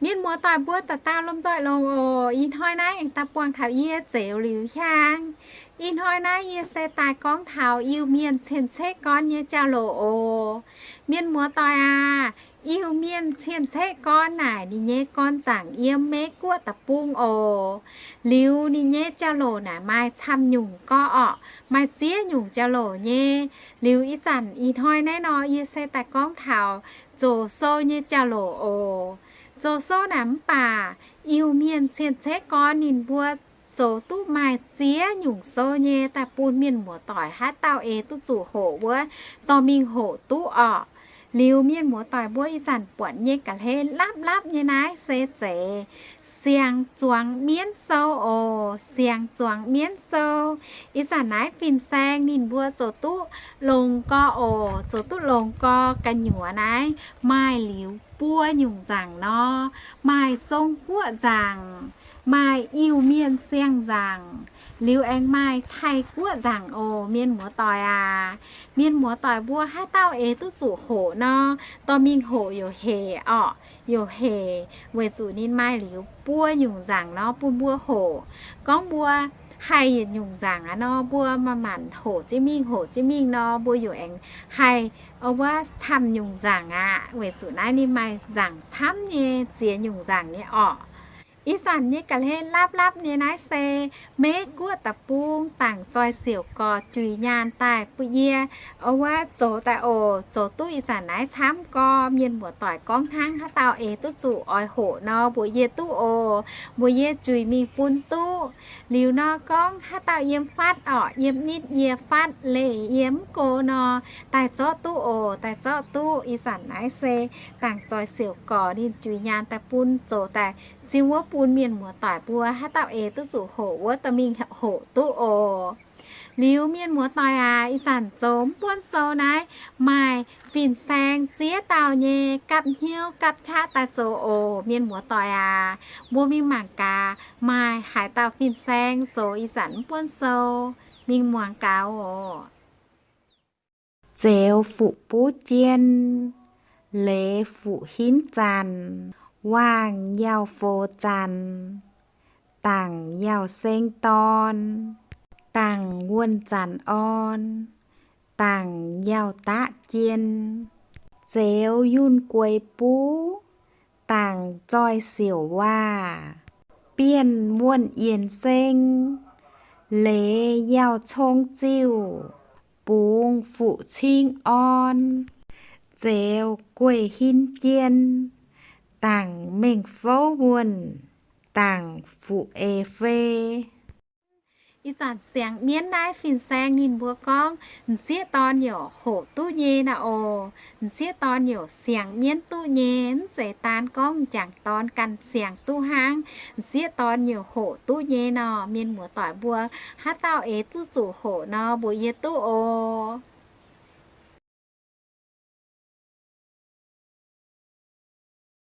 Mienh muoz-doic mbuo dauh dauh lomh nzoih longx oc. Ih hnoi naaiv aengx daaih buangh taux yie Zeux Liuz Hiaang. Ih hnoi naaiv yie se daaih gorngv taux Iu-Mienh cien-ceqv gorn nyei jauv-louc oc. Mienh muoz-doic aac, Iu-Mienh cien-ceqv gorn naaic ninh nyei gorn zaangc yiem Meiv Guoqv deic-bung oc. Liuz ninh nyei jauv-louc naaic maaih camv nyungc gorx orqc, maaih ziex nyungc jauv-louc nyei. Liuz ih zanc ih hnoi naaiv nor yie se daaih gorngv taux zoux sou nyei jauv-louc oc. Zoux sou naaic mv baac Iu-Mienh cien-ceqv gorn ninh mbuo zoux duqv maaih ziex nyungc sou nyei daaih bun mienh muoz-doic haaix dauh eix duqv zuqc hoqc wuov dorh mingh hoqc duqv orqc. Liuz mienh muoz-doic mbuo ih zanc buatc nyei ga'hlen lapv lapv nyei naaiv se zeiz siang-zuangx mienv sou oc. Siang-zuangx mienv sou, ih zanc naaiv fin-saeng ninh mbuo zoux duqv longx gorx oc. Zoux duqv longx gorx gu'nyuoz naaiv maaih liuz buo nyungc nzaangc nor, maaih Zong-Guoqv nzaangc, maaih Iu-Mienh siang-nzaangc, liuz aengx maaih Taiv-Guoqv nzaangc oc. Mienh muoz-doic aac, mienh muoz-doic mbuo haaix dauh eix duqv zuqc hoqc nor, dorh mingh hoqc youc hec orqc. Youc hec weic zuqc ninh maaih liuz buo nyungc nzaangc nor bun mbuo hoqc. Gorngv mbuo haih yietc nyungc nzaangc aqv nor, mbuo manc-manc hoqc jienv mingh, hoqc jienv mingh nor, mbuo youc aengx haih wuov camv nyungc nzaangc aqv. Weic zuqc naaiv ninh maaih nzaangc camv nyei ziex nyungc nzaangc nyei orqc. Ih zanc nyei ga'hlen lapv lapv nyei naaiv se Meiv Guoqv deic-bung Dangc Zoih Siouc Gorx juix nyaanh daaih bun yie wuov zoux daaih oc. Zoux duqv ih zanc naaiv camv gorx, mienh muoz-doic gorngv hnangv haaix dauh eix duqv zuqc oix hoqc nor, mbuox yie duqv oc. Mbuox yie juix mingh bun duqv. Liuz nor gorngv haaix dauh yiem fatv orqc, yiem nitv yie fatv, leih yie mv go nor, daaih zorqv duqv oc. Daaih zorqv duqv. Ih zanc naaiv se Dangc Zoih Siouc Gorx ninh juix nyaanh daaih bun, zoux daaih ziux wuov bun mienh muoz-doic mbuo haaix dauh eix duqv zuqc hoqc wuov dorh mingh hoqc duqv oc. Liuz mienh muoz-doic aac, ih zanc zoux mv buonv sou naaiv maaih fin-saeng ziex dauh nyei gapv hnyouv gapv qaqv daaih zoux oc. Mienh muoz-doic aac, mbuo mingh mangc gaax maaih haaix dauh fin-saeng zoux ih zanc mv buonv sou. Mingh muangx gaax oc. Zeux fuqv buv jien, leiz fuqv hinv zanc, waangh yauh fox zanc, dangc yauh seng dorn, dangc wuonh zanc orn, dangc yauh daqv jien, zeux yunh gueix buv, dangc zoih siouc waac, bienh wuonh yienc seng, leiz yauh cong ziuh, bungx fuqv cing orn, zeux gueic hin jien, dangc mengh fouv wuonh, dangc fuqv eix fei. Ih zanc siang-mienv naaiv fin-saeng ninh mbuo gorngv m'sieqv dorn youc hoqc duqv nyei naaic oc. M'sieqv dorn youc siang-mienv duqv nyei, mv zeiz daan gorngv m'jangc dorn ganh siang duqv hnangv. M'sieqv dorn youc hoqc duqv nyei nor, mienh muoz-doic mbuo haaix dauh eix duqv zuqc hoqc nor, mbuox yie duqv oc.